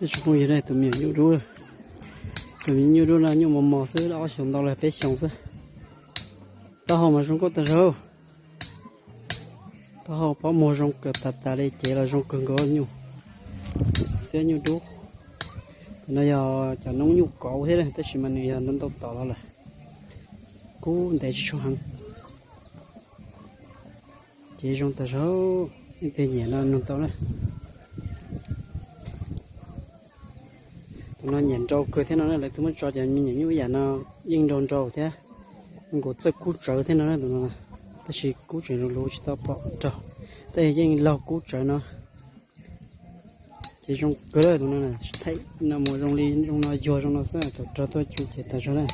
Tsoom phooj ywg, tus me nyuam nyuj dub, tus me nyuam nyuj dub no nyuj mos mos xwb, ob xyoos ntau los peb xyoos xwb. Taub hau mas zoo nkauj tag zog. Taub hau pob muag zoo kawg tas tas li, cev los zoo kawg nkaus, nyuj xiab nyuj dub. Tus no yog cov noob nyuj kauv thiab, tab sis mas nws yog ntau ntau tom los lawm, kub ntev tsis tshua heev. Cev zoo tas zog, leej twg nyiam no nug tau na. Tus no nyiam nrau kawg thiab no na, lawv twb muab tso cov me nyuam nyuj ib yam no yeej nrau nrau thiab. Nkaus txawj kub tsawv thiab no na tus no, tab sis kub tseem luv tsis tau pom raug, tab sis yeej laug kub tsawv no. Ces zoo kawg tus no, thaij no mus zoo li zoo no yuag zoo no xwb, thaum raug tuaj cu ces tas zog na.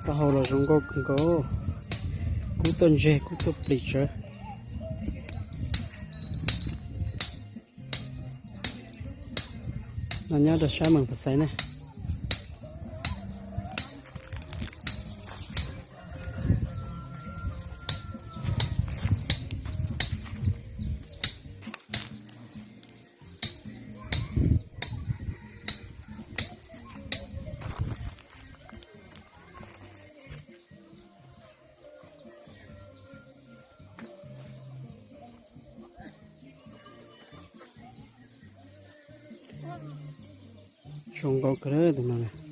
Taub hau los zoo nkauj kawg nkaus, kub tuaj ntseg kub tuaj plis tsawv. No nyob rau sab Mees Phas Xais na. Zoo nkauj kawg tus no.